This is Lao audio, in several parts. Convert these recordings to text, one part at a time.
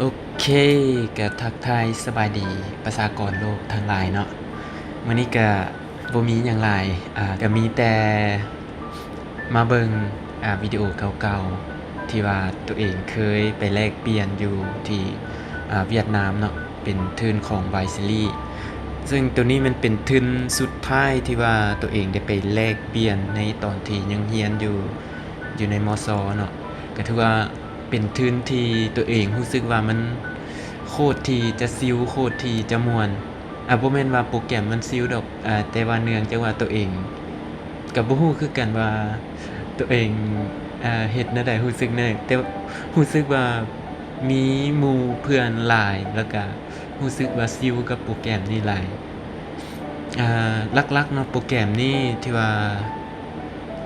ໂອເຄ ກະທັກທາຍສະບາຍດີປະຊາກອນໂລກທັງຫຼາຍເນາະ. ມື້ນີ້ກະບໍ່ມີຫຍັງຫຼາຍ ອາ ກະມີແຕ່ມາເບິ່ງ ອາ ວິດີໂອເກົ່າໆ ທີ່ວ່າໂຕເອງເຄີຍໄປແລກປ່ຽນຢູ່ທີ່ ອາ ຫວຽດນາມເນາະ, ເປັນທຶນຂອງວາຍຊີລີ. ເຊິ່ງໂຕນີ້ມັນເປັນທຶນສຸດທ້າຍທີ່ວ່າໂຕເອງໄດ້ໄປແລກປ່ຽນໃນຕອນທີ່ຍັງຮຽນຢູ່ ຢູ່ໃນ ມສ ເນາະ. ກະຖືວ່າ ເປັນທຶນທີ່ໂຕເອງຮູ້ສຶກວ່າມັນໂຄດທີ່ຈະຊິວ ໂຄດທີ່ຈະມ່ວນ. ອາ ບໍ່ແມ່ນວ່າໂປຣແກຣມມັນຊິວດອກ ອາ ແຕ່ວ່າເນື່ອງຈາກວ່າໂຕເອງກະບໍ່ຮູ້ຄືກັນວ່າໂຕເອງ ອາ ເຮັດແນວໃດ ຮູ້ສຶກແນວໃດ, ແຕ່ຮູ້ສຶກວ່າມີໝູ່ເພື່ອນຫຼາຍ ແລ້ວກະ ຮູ້ສຶກວ່າຊິວກັບໂປຣແກຣມນີ້ຫຼາຍ. ອາ ຫຼັກໆເນາະ ໂປຣແກຣມນີ້ທີ່ວ່າ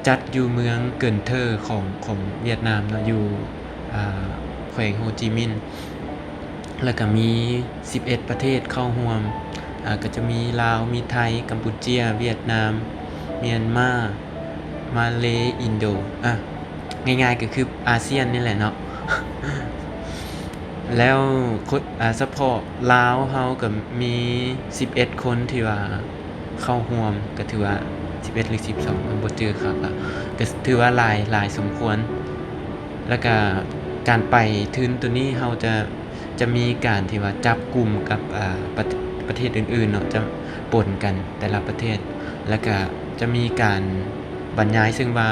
ຈັດຢູ່ເມືອງເກີນເທີຂອງ ຂອງຫວຽດນາມເນາະ ຢູ່ ອາ ແຂວງໂຮຈິມິນ ແລ້ວກະມີສິບເອັດປະເທດເຂົ້າຮ່ວມ ອາ ກະຈະມີລາວ ມີໄທ ກຳປູເຈຍ ຫວຽດນາມ ມຽນມາ ມາເລ ອິນໂດ ອາ ງ່າຍໆກະຄືອາຊຽນນີ້ແຫຼະເນາະ. ແລ້ວຄົນ ອາ ສະເພາະລາວເຮົາກະມີສິບເອັດຄົນທີ່ວ່າເຂົ້າຮ່ວມ ກະຖືວ່າສິບເອັດ ຫຼື ສິບສອງ ມັນບໍ່ຈື່ຄັກລະ ກະຖືວ່າຫຼາຍ ຫຼາຍສົມຄວນ. ແລ້ວກະການໄປທຶນໂຕນີ້ເຮົາຈະ ຈະມີການທີ່ວ່າຈັບກຸ່ມກັບ ອາ ປະ ປະເທດອື່ນໆເນາະ ຈະປົນກັນແຕ່ລະປະເທດ ແລ້ວກະຈະມີການບັນຍາຍ ເຊິ່ງວ່າ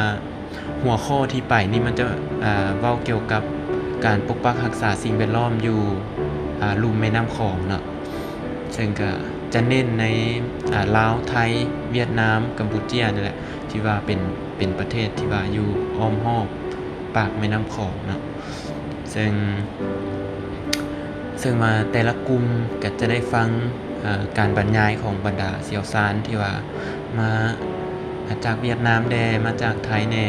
ຫົວຂໍ້ທີ່ໄປນີ້ມັນຈະ ອາ ເວົ້າກ່ຽວກັບການປົກປັກຮັກສາສິ່ງແວດລ້ອມຢູ່ ອາ ລຸ່ມແມ່ນ້ຳຂອງເນາະ, ເຊິ່ງກະຈະເນັ້ນໃນ ອາ ລາວ ໄທ ຫວຽດນາມ ກຳປູເຈຍນີ້ແຫຼະ ທີ່ວ່າເປັນ ເປັນປະເທດທີ່ວ່າຢູ່ອ້ອມຮອບປາກແມ່ນ້ຳຂອງເນາະ. ເຊິ່ງ ເຊິ່ງວ່າແຕ່ລະກຸ່ມກະຈະໄດ້ຟັງ ເອີ ການບັນຍາຍຂອງບັນດາຊ່ຽວຊານທີ່ວ່າມາ ອາ ຈາກຫວຽດນາມແດ່ ມາຈາກໄທແດ່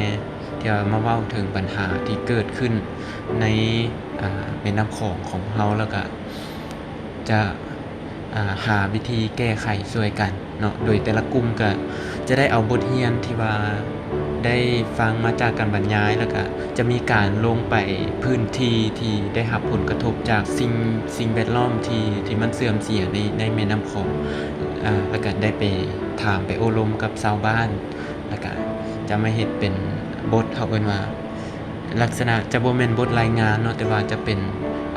ທີ່ວ່າມາເວົ້າເຖິງບັນຫາທີ່ເກີດຂຶ້ນໃນ ອາ ແມ່ນ້ຳຂອງຂອງເຮົາ ແລ້ວກະຈະ ອາ ຫາວິທີແກ້ໄຂຊ່ວຍກັນເນາະ, ໂດຍແຕ່ລະກຸ່ມກະຈະໄດ້ເອົາບົດຮຽນທີ່ວ່າໄດ້ຟັງມາຈາກການບັນຍາຍ ແລ້ວກະຈະມີການລົງໄປພື້ນທີ່ທີ່ໄດ້ຮັບຜົນກະທົບຈາກສິ່ງ ສິ່ງແວດລ້ອມທີ່ ທີ່ມັນເສື່ອມເສຍໃນ ໃນແມ່ນ້ຳຂອງ ອາ ແລ້ວກະໄດ້ໄປຖາມໄປໂອ້ລົມກັບຊາວບ້ານ ແລ້ວກະຈະມາເຮັດເປັນບົດ ເຮົາເອີ້ນວ່າ ລັກສະນະຈະບໍ່ແມ່ນບົດລາຍງານເນາະ, ແຕ່ວ່າຈະເປັນ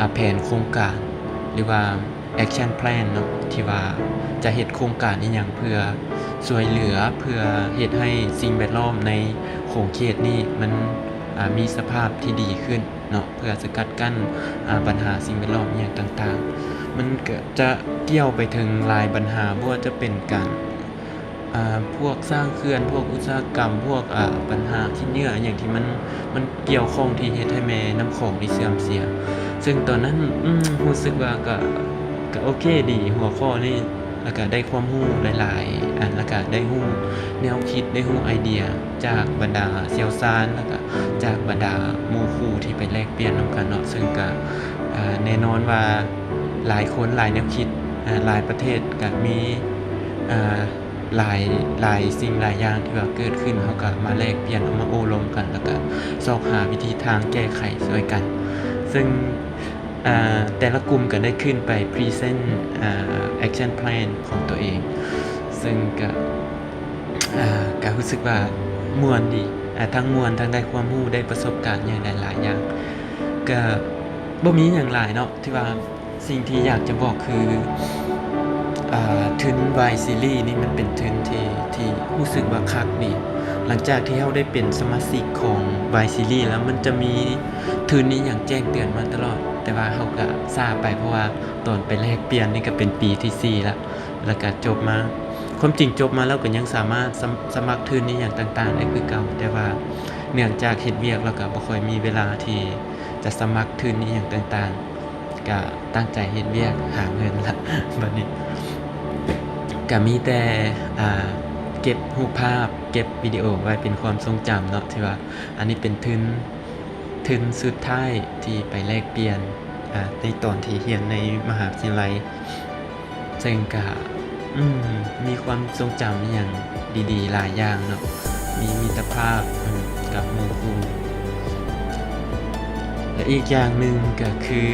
ອາ ແຜນໂຄງການ ຫຼືວ່າ action plan ເນາະ ທີ່ວ່າຈະເຮັດໂຄງການອີ່ຫຍັງເພື່ອຊ່ວຍເຫຼືອ ເພື່ອເຮັດໃຫ້ສິ່ງແວດລ້ອມໃນຂົງເຂດນີ້ມັນ ອາ ມີສະພາບທີ່ດີຂຶ້ນເນາະ, ເພື່ອສະກັດກັ້ນ ອາ ບັນຫາສິ່ງແວດລ້ອມອີ່ຫຍັງຕ່າງໆ. ມັນກະຈະກ່ຽວໄປເຖິງຫຼາຍບັນຫາ ບໍ່ວ່າຈະເປັນການ ອາ ພວກສ້າງເຂື່ອນ ພວກອຸດສາຫະກຳ ພວກ ອາ ບັນຫາຂີ້ເຫຍື້ອອີ່ຫຍັງທີ່ມັນ ມັນກ່ຽວຂ້ອງທີ່ເຮັດໃຫ້ແມ່ນ້ຳຂອງນີ້ເສື່ອມເສຍ. ເຊິ່ງຕອນນັ້ນ ອືມ ຮູ້ສຶກວ່າກະ ກະໂອເຄດີ ຫົວຂໍ້ນີ້ ແລ້ວກະໄດ້ຄວາມຮູ້ຫຼາຍໆອັນ ແລ້ວກະໄດ້ຮູ້ແນວຄິດ ໄດ້ຮູ້ໄອເດຍຈາກບັນດາຊ່ຽວຊານ ແລ້ວກະຈາກບັນດາໝູ່ຄູ່ທີ່ໄປແລກປ່ຽນນຳກັນເນາະ. ເຊິ່ງກະ ອາ ແນ່ນອນວ່າຫຼາຍຄົນ ຫຼາຍແນວຄິດ ອາ ຫຼາຍປະເທດກະມີ ອາ ຫຼາຍ ຫຼາຍສິ່ງຫຼາຍຢ່າງທີ່ວ່າເກີດຂຶ້ນ ເຮົາກະມາແລກປ່ຽນ ເອົາມາໂອ້ລົມກັນ ແລ້ວກະຊອກຫາວິທີທາງແກ້ໄຂຊ່ວຍກັນ. ເຊິ່ງ ອາ ແຕ່ລະກຸ່ມກະໄດ້ຂຶ້ນໄປ present ອາ action plan ຂອງໂຕເອງ, ເຊິ່ງກະ ອາ ກະຮູ້ສຶກວ່າມ່ວນດີ ອາ ທັງມ່ວນ ທັງໄດ້ຄວາມຮູ້ ໄດ້ປະສົບການຫຍັງຫຼາຍໆຢ່າງ. ກະບໍ່ມີຫຍັງຫຼາຍເນາະ ທີ່ວ່າ ສິ່ງທີ່ຢາກຈະບອກຄື ອາ ທຶນວາຍຊີລີນີ້ມັນເປັນທຶນທີ່ ທີ່ຮູ້ສຶກວ່າຄັກດີ. ຫຼັງຈາກທີ່ເຮົາໄດ້ເປັນສະມາຊິກຂອງວາຍຊີລີແລ້ວ ມັນຈະມີທຶນອີ່ຫຍັງແຈ້ງເຕືອນມາຕະຫຼອດ, ແຕ່ວ່າເຮົາກະຊ້າໄປ ເພາະວ່າຕອນໄປແລກປ່ຽນນີ້ກະເປັນປີທີສີ່ລະ ແລ້ວກະຈົບມາ. ຄວາມຈິງຈົບມາແລ້ວກະຍັງສາມາດສະ ສະໝັກທຶນອີ່ຫຍັງຕ່າງໆໄດ້ຄືເກົ່າ, ແຕ່ວ່າເນື່ອງຈາກເຮັດວຽກ ແລ້ວກະບໍ່ຄ່ອຍມີເວລາທີ່ຈະສະໝັກທຶນອີ່ຫຍັງຕ່າງໆ. ກະຕັ້ງໃຈເຮັດວຽກຫາເງິນລະ ບາດນີ້ ກະມີແຕ່ ອາ ເກັບຮູບພາບ ເກັບວິດີໂອໄວ້ເປັນຄວາມຊົງຈຳເນາະ ທີ່ວ່າອັນນີ້ເປັນທຶນ ທຶນສຸດທ້າຍທີ່ໄປແລກປ່ຽນ ອາ ໃນຕອນທີ່ຮຽນໃນມະຫາວິທະຍາໄລ. ເຊິ່ງກະ ອືມ ມີຄວາມຊົງຈຳອີ່ຫຍັງດີໆຫຼາຍຢ່າງເນາະ, ມີມິດຕະພາບ ອາ ກັບໝູ່ຄູ່ ແລະ ອີກຢ່າງໜຶ່ງກະຄື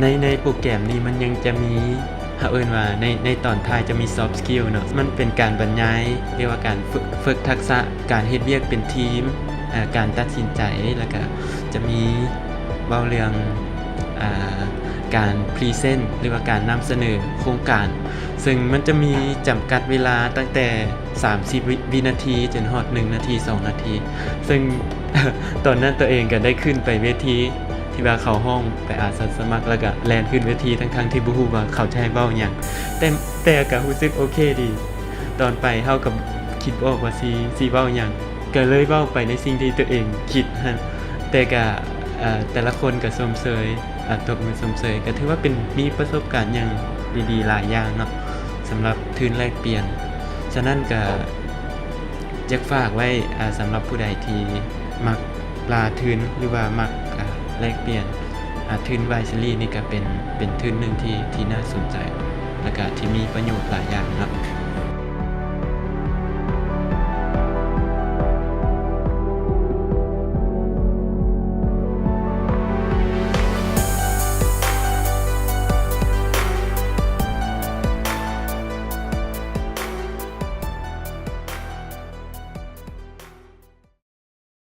ໃນ ໃນໂປຣແກຣມນີ້ມັນຍັງຈະມີ ເຮົາເອີ້ນວ່າໃນ ໃນຕອນທ້າຍຈະມີ soft skill ເນາະ, ມັນເປັນການບັນຍາຍ ຫຼືວ່າການຝຶກ ຝຶກທັກສະການເຮັດວຽກເປັນທີມ, ອາ ການຕັດສິນໃຈ, ແລ້ວກະຈະມີເວົ້າເລື່ອງ ອາ ການ present ຫຼືວ່າການນຳສະເໜີໂຄງການ, ເຊິ່ງມັນຈະມີຈຳກັດເວລາຕັ້ງແຕ່ ສາມສິບວິ ວິນາທີ ຈົນຮອດໜຶ່ງນາທີ ສອງນາທີ ເຊິ່ງ ຕອນນັ້ນຕົວເອງກໍໄດ້ຂຶ້ນໄປເວທີທີ່ວ່າເຂົາຮ້ອງໄປອາສາສະໝັກ ແລ້ວກໍແລ່ນຂຶ້ນເວທີ ທັງໆທີ່ບໍ່ຮູ້ວ່າເຂົາຈະໃຫ້ເວົ້າຫຍັງ, ແຕ່ ແຕ່ກໍຮູ້ສຶກໂອເຄດີ. ຕອນໄປເຮົາກໍຄິດບໍ່ອອກວ່າຊິ ຊິເວົ້າຫຍັງ, ກໍເລີຍເວົ້າໄປໃນສິ່ງທີ່ຕົວເອງຄິດຫັ້ນ, ແຕ່ກໍ ເອີ ແຕ່ລະຄົນກໍຊົມເຊີຍ ອາ ຕົບມືຊົມເຊີຍ, ກໍຖືວ່າເປັນ ມີປະສົບການຫຍັງດີໆຫຼາຍຢ່າງເນາະ ສຳລັບທຶນແລກປ່ຽນ. ສະນັ້ນກໍຢາກຝາກໄວ້ ອາ ສຳລັບຜູ້ໃດທີ່ມັກລ່າທຶນ ຫຼືວ່າມັກ ອາ ແລກປ່ຽນ ອາ ທຶນວາຍຊີຣີນີ້ກໍເປັນ ເປັນທຶນໜຶ່ງທີ່ ທີ່ໜ້າສົນໃຈ ແລ້ວກໍທີ່ມີປະໂຫຍດຫຼາຍຢ່າງເນາະ.